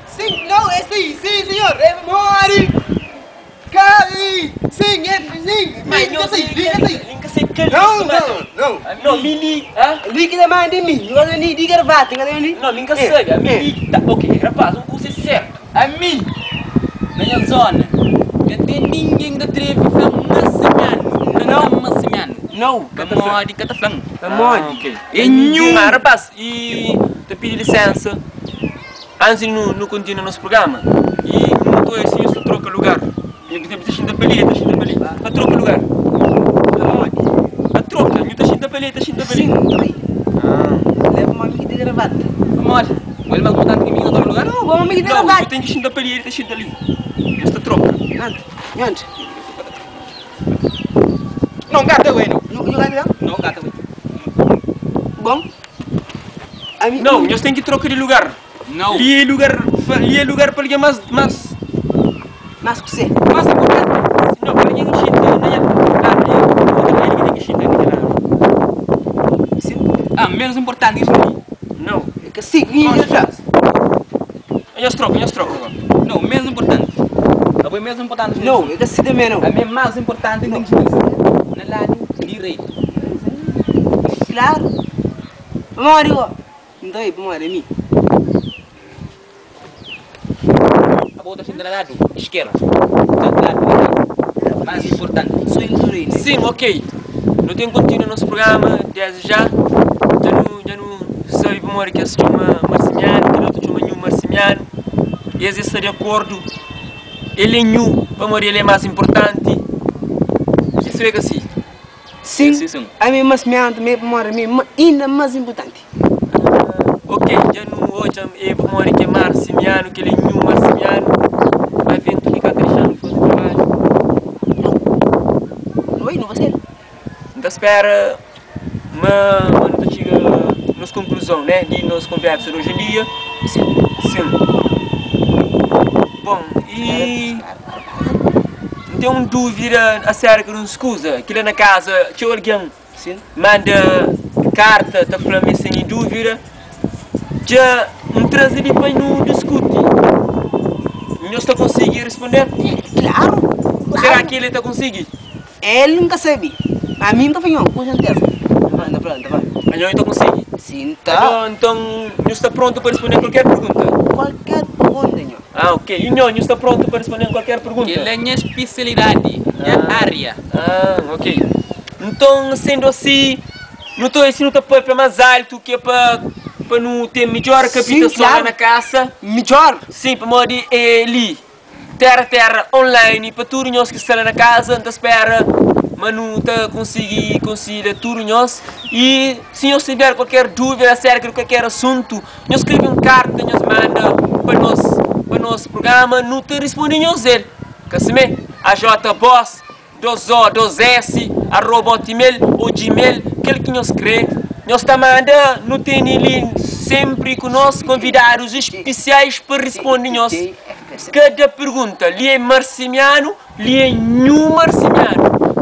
Sim, não, é sim, sim, senhor, é mori. Cai, sim, é sim, Mas liga sim, liga sim. Nunca sei que Não, não, não. Não, mi li. Hã? Liga da mãe de mim, não é nem de gravata, não é nem. Não, nunca sei. A mi li. Tá, ok, rapaz, um curso é certo. A mi, na nha zona, ka ten ningen ki ta treve fla Marcimiano. Não, não Marcimiano. Não, Pamodi ka ta fla-m. Pamodi? Ok. É nhu. Ah, rapaz, e ta pidi lisensa antis di nu nu kontinua nos programa e nu ta oja si nhos ta troka lugar. Nhu ta ta xinta pa li, el ta xinta pa li. Pa troka lugar. Pamodi? Pa troka, nhu ta xinta pa li, el ta xinta pa li. Sim, ta bai. Ah. Leva um amigo de gravata. Pamodi? Bo el más importanti ki mi ki ta troka lugar? Não, bom amigo de Não, nhu gravata. ten ki xinta pa li, el ta xinta li. Nhos ta troka. Anda, anda. Não, gata ué, não. Nhu, nhu gata Não, gata ué. Bom. Ami, Não, nhos ten ki troka di lugar. Não. Li é lugar, li é lugar pa algen más, más. Mas ku se. Más inportanti. Não, pa algen ki xinta na nha ladu li, otu ladu ki ten ki xinta na kel ladu. Sim. Ah, menos importanti ki xinta li. Não. É ka si, nhu nhu fla. Nhos troka, nhos troka agora. Não, menos importanti. Abo é menos importanti ki xinta Não, é ka si também não. Ami é más importanti ki ten ki xinta li. Na ladu direitu. Claro. Pamodi go? Nta oi, pamodi ami. Abo ta xinta na ladu iskerdu, ta ladu direitu. Más importanti. Sou inturini. Sim, ok. Nu ten kontinua nos programa desdi já. Dja nu, dja nu sabe pamodi ki es txoma Marsimianu, kel otu txoma Nhu Marsimianu. Es es sta di akordu. El é Nhu pamodi el é más inportanti. Es sabe ka si? Sim, Sim, sim. ami é Marsimianu tanbe pamodi ami é inda más inportanti. Ok, dja nu odja é pamodi ki é Marsimianu, kel é Nhu Marsimianu. Má ventu ki ka ta dexa-nu faze trabadju. Não. Oi, não vai ser. N ta spera ma ma nu ta txiga nos konkluzon né di nos konversa di oji en dia. Sim. Sim. Bon, i N ten un dúvida aserka di uns kuza ki la na kaza txeu algen Sim. manda karta ta fla ma es tene dúvida. Dja N traze li pa nu diskuti. Nhos ta konsigi responde-m? Klaru! Será ki el ta konsigi? El N ka sabe, ma ami N ta fla nho ku serteza. N ta fla, N ta fla. Anho ta konsigi? Si, N ta. Nton, nho sta prontu pa responde kualker pergunta? Kualker pergunta, nho. Ah, ok. I nho, nho sta prontu pa responde kualker pergunta? Kel-la é nha spesialidadi, nha ária. Ah, ok. Nton, sendu asi, nu ta si nu ta papia más altu ki é pa pa nu ten midjór kapitason la na kasa. Midjór? Sin, pamodi é li. Terra Terra online pa tudu nhos ki sta la na kaza, N ta spera ma nu ta konsigi konsilia tudu nhos i si nhos tiver kualker dúvida aserka di kualker asuntu nhos skrebe un karta nhos manda pa nos pa nos prugrama nu ta risponde nhos el ka simé? AJ Boss 2 O 2 S arroba hotmail ô gmail kel ki nhos kre nhos ta manda nu tene li senpri ku nos konvidadus spesiais pa risponde nhos kada pergunta li é marsimianu li é nhu marsimianu.